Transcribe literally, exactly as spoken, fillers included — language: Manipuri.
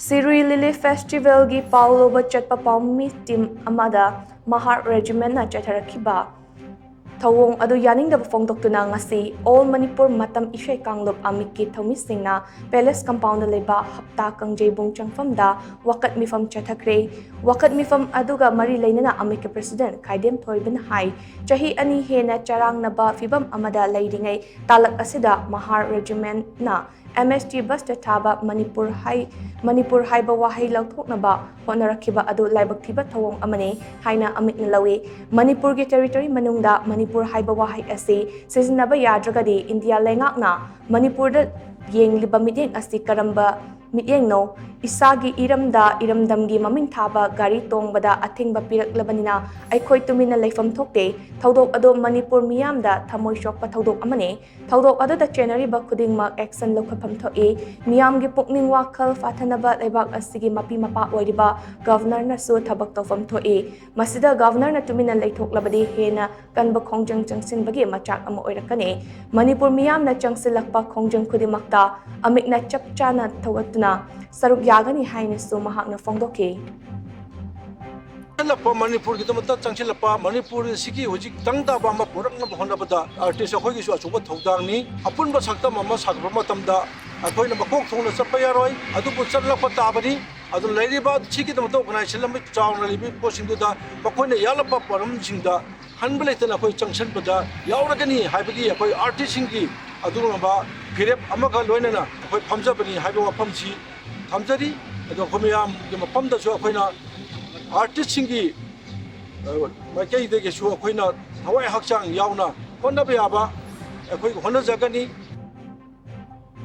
ꯁꯤꯔꯨꯏ ꯂꯤꯂꯤ ꯐꯦꯁꯇꯤꯚꯦꯜꯒꯤ ꯄꯥꯎ ꯂꯧꯕ ꯆꯠꯄ ꯄꯥꯎꯃꯤ ꯇꯤꯝ ꯑꯃꯗ ꯃꯍꯥꯔ ꯔꯦꯖꯤꯃꯦꯟꯅ ꯆꯠꯊꯔꯛꯈꯤꯕ ꯊꯧꯑꯣꯡ ꯑꯗꯨ ꯌꯥꯅꯤꯡꯗꯕ ꯐꯣꯡꯗꯣꯛꯇꯨꯅ ꯉꯁꯤ ꯑꯣꯜ ꯃꯅꯤꯄꯨꯔ ꯃꯇꯝ ꯏꯁꯩ ꯀꯥꯡꯂꯨꯞ ꯑꯃꯤꯛꯀꯤ ꯊꯧꯃꯤꯁꯤꯡꯅ ꯄꯦꯂꯦꯁ ꯀꯝꯄꯥꯎꯟꯗ ꯂꯩꯕ ꯍꯞꯇꯥ ꯀꯥꯡꯖꯩꯕꯨꯡ ꯆꯪꯐꯝꯗ ꯋꯥꯀꯠ ꯃꯤꯐꯝ ꯆꯠꯊꯈ꯭ꯔꯦ꯫ ꯋꯥꯀꯠ ꯃꯤꯐꯝ ꯑꯗꯨꯒ ꯃꯔꯤ ꯂꯩꯅꯅ ꯑꯃꯤꯛꯀꯤ ꯄ꯭ꯔꯦꯁꯤꯗꯦꯟ ꯈꯥꯏꯗꯦꯝ ꯊꯣꯏꯕꯅ ꯍꯥꯏ, ꯆꯍꯤ ꯑꯅꯤ ꯍꯦꯟꯅ ꯆꯔꯥꯡꯅꯕ ꯐꯤꯕꯝ ꯑꯃꯗ ꯂꯩꯔꯤꯉꯩ ꯇꯥꯂꯛ ꯑꯁꯤꯗ ꯃꯍꯥꯔ ꯔꯦꯖꯤꯃꯦꯟꯅ ꯑꯦꯝ ꯑꯦꯁ ꯇꯤ ꯕꯁꯇ ꯊꯥꯕ ꯃꯅꯤꯄꯨꯔ ꯍꯥꯏ-, ꯃꯅꯤꯄꯨꯔ ꯍꯥꯏꯕ ꯋꯥꯍꯩ ꯂꯧꯊꯣꯛꯅꯕ ꯍꯣꯠꯅꯔꯛꯈꯤꯕ ꯑꯗꯨ ꯂꯥꯏꯕꯛ ꯊꯤꯕ ꯊꯧꯑꯣꯡ ꯑꯃꯅꯤ ꯍꯥꯏꯅ ꯑꯃꯤꯛꯅ ꯂꯧꯏ꯫ ꯃꯅꯤꯄꯨꯔꯒꯤ ꯇꯦꯔꯤꯇꯣꯔꯤ ꯃꯅꯨꯡꯗ ꯃꯅꯤꯄꯨꯔ ꯍꯥꯏꯕ ꯋꯥꯍꯩ ꯑꯁꯤ ꯁꯤꯖꯤꯟꯅꯕ ꯌꯥꯗ꯭ꯔꯒꯗꯤ ꯏꯟꯗꯤꯌꯥ ꯂꯩꯉꯥꯛꯅ ꯃꯅꯤꯄꯨꯔꯗ ꯌꯦꯡꯂꯤꯕ ꯃꯤꯠꯌꯦꯡ ꯑꯁꯤ ꯀꯔꯝꯕ ꯃꯤꯠꯌꯦꯡꯅꯣ? ꯏꯁꯥꯒꯤ ꯏꯔꯝꯗ ꯏꯔꯝꯗꯝꯒꯤ ꯃꯃꯤꯡ ꯊꯥꯕ ꯒꯥꯔꯤ ꯇꯣꯡꯕꯗ ꯑꯊꯤꯡꯕ ꯄꯤꯔꯛꯂꯕꯅꯤꯅ ꯑꯩꯈꯣꯏ ꯇꯨꯃꯤꯟꯅ ꯂꯩꯐꯝ ꯊꯣꯛꯇꯦ꯫ ꯊꯧꯗꯣꯛ ꯑꯗꯨ ꯃꯅꯤꯄꯨꯔ ꯃꯤꯌꯥꯝꯗ ꯊꯃꯣꯏ ꯁꯣꯛꯄ ꯊꯧꯗꯣꯛ ꯑꯃꯅꯤ꯫ ꯊꯧꯗꯣꯛ ꯑꯗꯨꯗ ꯆꯦꯟꯅꯔꯤꯕ ꯈꯨꯗꯤꯡꯃꯛ ꯑꯦꯛꯁꯟ ꯂꯧꯈꯠꯐꯝ ꯊꯣꯛꯏ꯫ ꯃꯤꯌꯥꯝꯒꯤ ꯄꯨꯛꯅꯤꯡ ꯋꯥꯈꯜ ꯐꯥꯊꯅꯕ ꯂꯩꯕꯥꯛ ꯑꯁꯤꯒꯤ ꯃꯄꯤ ꯃꯄꯥ ꯑꯣꯏꯔꯤꯕ ꯒꯚꯔꯅꯔꯅꯁꯨ ꯊꯕꯛ ꯇꯧꯐꯝ ꯊꯣꯛꯏ꯫ ꯃꯁꯤꯗ ꯒꯚꯔꯅꯔꯅ ꯇꯨꯃꯤꯟꯅ ꯂꯩꯊꯣꯛꯂꯕꯗꯤ ꯍꯦꯟꯅ ꯀꯟꯕ ꯈꯣꯡꯖꯪ ꯆꯪꯁꯤꯟꯕꯒꯤ ꯃꯆꯥꯛ ꯑꯃ ꯑꯣꯏꯔꯛꯀꯅꯤ꯫ ꯃꯅꯤꯄꯨꯔ ꯃꯤꯌꯥꯝꯅ ꯆꯪꯁꯤꯜꯂꯛꯄ ꯈꯣꯡꯖꯪ ꯈꯨꯗꯤꯡꯃꯛꯇ ꯑꯃꯤꯛꯅ ꯆꯞ ꯆꯥꯅ ꯊꯧꯒꯠꯇꯨꯅ ꯁꯔꯨꯛ ꯌꯥꯒꯅꯤ ꯍꯥꯏꯅꯁꯨ ꯃꯍꯥꯛꯅ ꯐꯣꯡꯗꯣꯛꯈꯤ꯫ ꯆꯪꯁꯤꯜꯂꯛꯄ ꯃꯅꯤꯄꯨꯔꯒꯤꯗꯃꯛꯇ ꯆꯪꯁꯤꯜꯂꯛꯄ ꯃꯅꯤꯄꯨꯔ ꯑꯁꯤꯒꯤ ꯍꯧꯖꯤꯛ ꯇꯪ ꯇꯥꯕ ꯑꯃ ꯄꯨꯔꯛꯅꯕ ꯍꯣꯠꯅꯕꯗ ꯑꯥꯔꯇꯤꯁ ꯑꯩꯈꯣꯏꯒꯤꯁꯨ ꯑꯆꯧꯕ ꯊꯧꯗꯥꯡꯅꯤ꯫ ꯑꯄꯨꯟꯕ ꯁꯛꯇꯝ ꯑꯃ ꯁꯥꯒꯠꯄ ꯃꯇꯝꯗ ꯑꯩꯈꯣꯏꯅ ꯃꯀꯣꯛ ꯊꯣꯡꯅ ꯆꯠꯄ ꯌꯥꯔꯣꯏ, ꯑꯗꯨꯕꯨ ꯆꯠꯂꯛꯄ ꯇꯥꯕꯅꯤ꯫ ꯑꯗꯨꯅ ꯂꯩꯔꯤꯕ ꯁꯤꯒꯤꯗꯃꯛꯇ ꯑꯣꯔꯒꯅꯥꯏꯖꯦꯁꯟ ꯑꯃ ꯆꯥꯎꯅ ꯂꯩꯕ ꯄꯣꯠꯁꯤꯡꯗꯨꯗ ꯃꯈꯣꯏꯅ ꯌꯥꯠꯂꯛꯄ ꯄꯣꯠꯂꯝꯁꯤꯡꯗ ꯍꯟꯕ ꯂꯩꯇꯅ ꯑꯩꯈꯣꯏ ꯆꯪꯁꯤꯟꯕꯗ ꯌꯥꯎꯔꯒꯅꯤ ꯍꯥꯏꯕꯒꯤ ꯑꯩꯈꯣꯏ ꯑꯥꯔꯇꯤꯁꯁꯤꯡꯒꯤ ꯑꯗꯨꯒꯨꯝꯂꯕ ꯐꯤꯔꯦꯞ ꯑꯃꯒ ꯂꯣꯏꯅꯅ ꯑꯩꯈꯣꯏ ꯐꯝꯖꯕꯅꯤ ꯍꯥꯏꯕ ꯋꯥꯐꯝꯁꯤ ꯊꯝꯖꯔꯤ꯫ ꯑꯗꯣ ꯑꯩꯈꯣꯏ ꯃꯌꯥꯝꯒꯤ ꯃꯐꯝꯗꯁꯨ ꯑꯩꯈꯣꯏꯅ ꯑꯥꯔꯇꯤꯁꯁꯤꯡꯒꯤ ꯃꯥꯏꯀꯩꯗꯒꯤꯁꯨ ꯑꯩꯈꯣꯏꯅ ꯊꯋꯥꯏ ꯍꯛꯆꯥꯡ ꯌꯥꯎꯅ ꯍꯣꯠꯅꯕ ꯌꯥꯕ ꯑꯩꯈꯣꯏ ꯍꯣꯠꯅꯖꯒꯅꯤ꯫